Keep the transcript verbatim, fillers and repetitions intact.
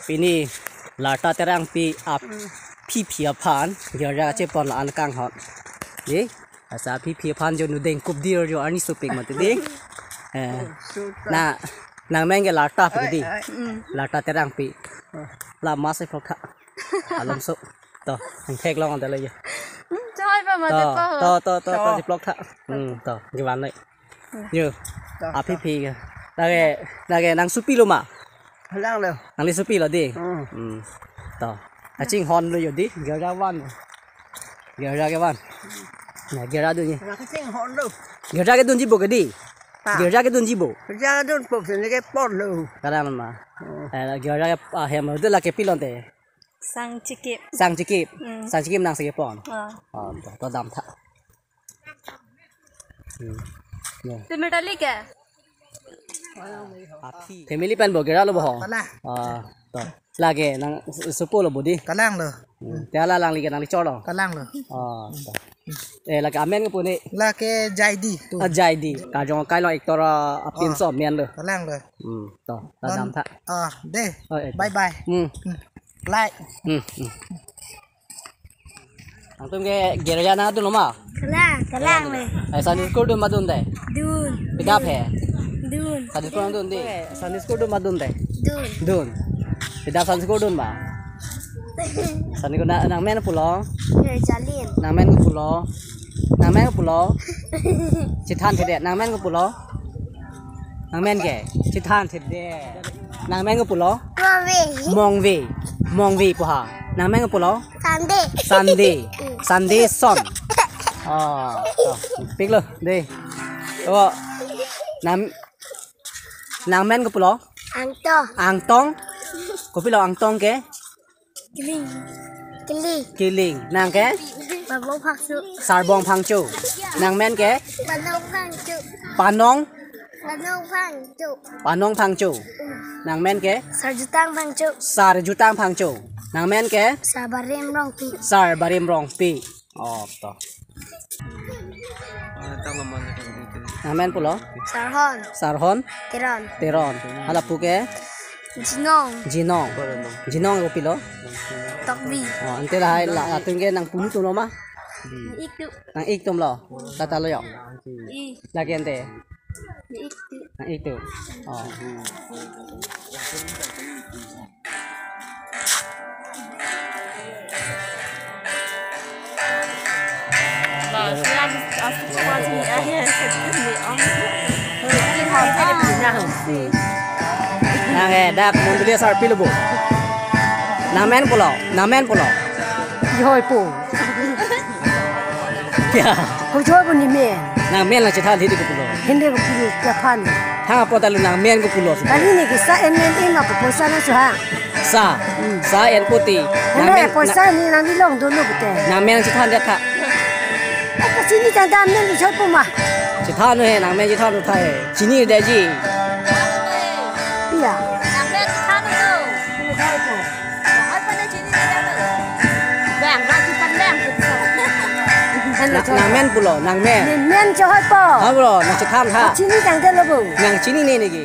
Pini Larta Terangpi aphiphi aphan girja chepon la-an kanghon. Ye, asa aphiphi aphan jo nudeng kup dir jo arni supik mati ding. Eh, na nangmen ke Larta pi ding. Larta Terangpi. La mas e phoktha. Alom so. To, ang theklong anta lo ye. Choi pa mati To, po. to, to, to, to, To. Di ploktha. Hmm, to, giwan noi. Yo. To, to. Aphiphi ke. Lake, lake nang supi lo ma? Kalang lo. Nangli supi lo ding. Hmm. Hmm. To. Kachinghon lo yo ding, girja van. Girja ke van. Na, girja dun ye. Kachinghon lo. Girja ke dunji bo ke ding. Ta. Girja ke dunji bo. Girja dunpo, sini ke pon lo. Kalang ma. Hmm. Eh, girja ke, ah, hem lo ding lake pilon te. Sang chikip. Sang chikip. Hmm. Sang chikip nangsi kepon. Ah. Oh, to, to damtha. Hmm. Ya. Te metalik ya? Aphiphi. Family pen bo girja lo bo ho? Kalang. Ah, to. Lake nang supo lo bo ding. Kalang lo. Hmm. Te hala alangli ke nangli chor lo. Kalang lo. Ah, to. Eh, lake amen ke pu ne? Lake Jaidi tu. Ah, Jaidi. Kajong kai lo actor, ah, apin Ah. so amen lo. Kalang lo. Hmm, to. To Non- damtha. Ah, deh. Oh, eh, Bye bye. Hmm. Hmm. Like. Hmm, hmm. Nangtum ke girja nangdun lo ma? Kalang, kalang le. Eh, Sunday school dun ma dun dei? Dun. Pidap he? Dun. Sunday school dun dei? Sunday school dun ma dun dei? Dun. Dun. Pidap Sunday school dun ma? Sunday school na, nangmen pulo? Jalin. Nangmen pulo? Nangmen pulo? Chithan thedet. Nangmen pulo? Nangmen ke? Chithan thedet. Nangmen ke pulo? Mongve. Mongve. Mongve pu ha. Nangmen ke pulo? Sunday. Sunday. Mm. Sunday son. Oh, to. Pik lo, dei. Oh. Nang, nangmen ke pulo? Angtong. Angtong. Kopilo angtong ke? Kiling. Kiling. Kiling. Nang ke? Sarbong Phangcho. Sarbong Phangcho. Nangmen ke? Panong Phangcho. Panong? Panong Phangcho. Panong Phangcho. Nangmen ke? Sarjutang Phangcho. Sarjutang Phangcho. Nangmen ke? Sarbarim Rongpi. Sarbarim Rongpi. Oh, to. Nangmen pulo? Sarhon. Sarhon? Teron. Teron. Hala pu ke? Jinong. Jinong. Jinong kopilo? Tokbi. Oh, ante lahai la, latum ke nang punu tum lo ma? Nang ik tu. Nang ik tum lo. Tata lo yo. I. Lake ante. Nang ik tu. Nang ik tu. Oh. Nang eh dak mondoli asarpi lo bo. Nangmen pulo, nangmen pulo. Joi po. Ya. Ko joi po ni men. Nangmen la chithan thidi ko pulo. Hindi ko pulo kaphan. Thang apo ta lo nangmen ko pulo. Kali ni ke sa M N A ma ko poisa na suha. Sa. Hmm. Sa en poti. Hindi, nangmen poisa ni nangli long dolo pute. Nangmen chithan det tha. Ako chini tang dam men ko joi po ma. Chithan he, nangmen chithan tha he. Chini detji. Iya. Nangmen chithan lo. Bang, lagi pan bang. Na, nangmen pulo, nangmen. Nangmen choi po. Ha pulo, nang chithan tha. Chini tang det lo bo. Nang chinine niki.